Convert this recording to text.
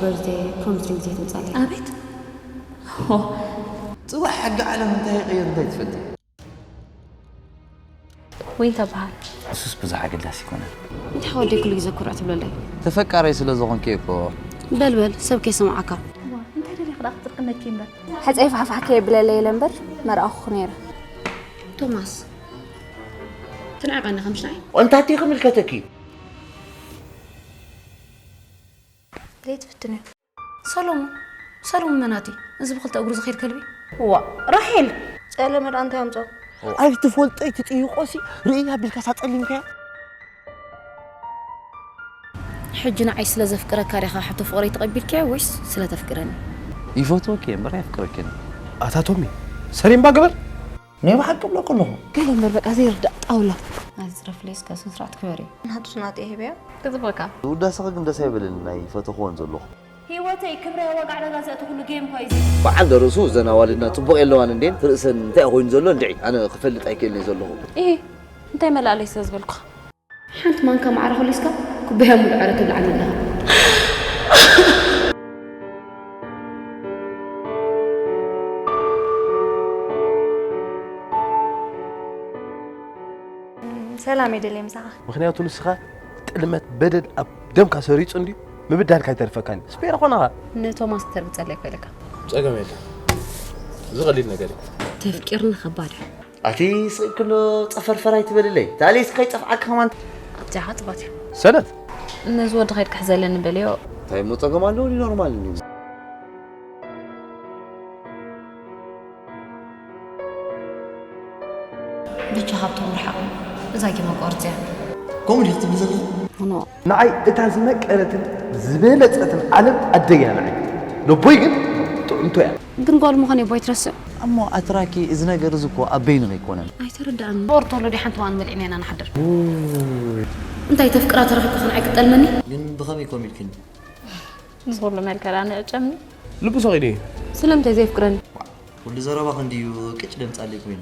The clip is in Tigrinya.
በርዝደይ ፕሮሚስ ሪንግ ዘይትምጻለይ። ኣቤት። ጽባሕ ሕጊ ዓለም እንታይ ይቕይር እንታይ ትፈልጢ? ዊን ተበሃል። እሱስ ብዙሕ ኣገዳሲ ይኮነ። እንታይ ወደይ ኩሉ ግዜ ኩርዕ ትብለለይ? ተፈቃራይ ስለ ዝኾንኪ እኮ። በልበል ሰብ ከይሰምዓካ። እንታይ ደሊኻ ደኣ ክትጥርቅነኪ እምበር? ሕፀይ ፋሕፋሕ ከየብለለይ ኢለ እምበር መርኣኹ ነይረ። ቶማስ ትንዕቐኒ ከምሽ ንዓይ። እንታይ ክምልከተኪ? ዘይትፍትንዮ። ሰሎሞን ሰሎሞን መናቲ እዚ ብክልተ እግሩ ዝኸይድ ከልቢ። ዋ ራሄል ጸለመ ደኣ እንታይ ኣምጾ? ኣይትፈልጦ ኣይትጥይቆሲ ርእያ ቢልካ ሳጸሊምካያ። ሕጂ ንዓይ ስለ ዘፍቅረካ ዲኻ ሕቶ ፍቕረይ ተቐቢልካዮ ወይስ ስለ ተፍቅረኒ? ይፈትወኪ እየ እምበር ኣየፍቅረኪን። ኣታ ቶሚ ሰሪምባ ግበር። ናይ ብሓቂ ብለኩ ኣለኹ። ገለ እምበር በቃ ዘይርዳእ ጣውላ። ናዚ ዝረፍለይ እስከ ስነ ስርዓት ክበር እዩ። ናቱ ናጤ ሄበያ ክጽበካ። ውዳሰኺ ግን ደስ ኣይበለኒ ናይ ፈተኽዎን ዘለኹ። ህይወተይ ክብረ ዋጋ ዕዳጋ ዘእቲ ኩሉ ጌም እኮ እዩ። በዓል ደርእሱ እዘን ኣዋልድና ጽቡቕ የለዋን እንዴን ርእሰን እንታይ ኮይኑ ዘሎ እንድዒ ኣነ ክፈልጥ ኣይክእልን እየ ዘለኹ። ኢ እንታይ መላእለይ ስለ ዝበልኩኻ። ሓንቲ ማንካ ማዕረ ኮሊስካ ኩባያ ሙሉ ዕረ ትብልዓኒ ኣለኻ። ሰላም የደልየ ምሳኻ። ምክንያቱ ንስኻ ጥልመት በደል ኣብ ደምካ ሰሪጹ እንድዩ ምብዳልካ ኣይተርፈካን ስፔር ኾነኻ። ንቶማስ ክተርግጸለይ ኮይልካ። ጸገም የለ። እዚ ቀሊል ነገር እዩ። ተፍቂርኒ ከባድ እዩ። ኣቲ ስቕ ክሎ ጸፈርፈር ኣይትበልለይ ታሌስ ከይጠፍዓካ ከማን። ኣብዚኣ ጽባት እዩ። ሰነፍ ነዚ ወዲ ከይድ ክሕዘለኒ በልዮ። እንታይ እሞ ጸገም ኣለዎ ኖርማል እንድዩ። ብቻ ካብቶም ርሓቕ። እዛ ጌማ ቆርጽያ። ከምኡ ድዩ ትብል ዘለኹ? ኖ ንዓይ እታ ዝመቀረትን ዝበለጸትን ዓለም ኣደይ እያ ንዓይ። ነቦይ ግን ጥዕምቶ እያ። ግን ጓል ምዃን የቦይ ትረስዕ። እሞ ኣትራኪ እዚ ነገር እዚ እኮ ኣብ በይንኺ ኣይኮነን። ኣይተረዳእን። ኦርቶሎ ዲ ሓንቲ ዋን መሊዕና ኢና ንሓድር። እንታይ ተፍቅራ ተረኺብካ ክንዓይ ክጠልመኒ? ግን ብኸመይ ኮም ኢልክኒ? ንዝኹሉ መልከላ ንዕጨምኒ። ልቡ ሰቒዱ እዩ። ስለምንታይ ዘየፍቅረኒ? ኩሉ ዘረባ ክንድዩ ቅጭ ደምጻለይ ኮይኑ።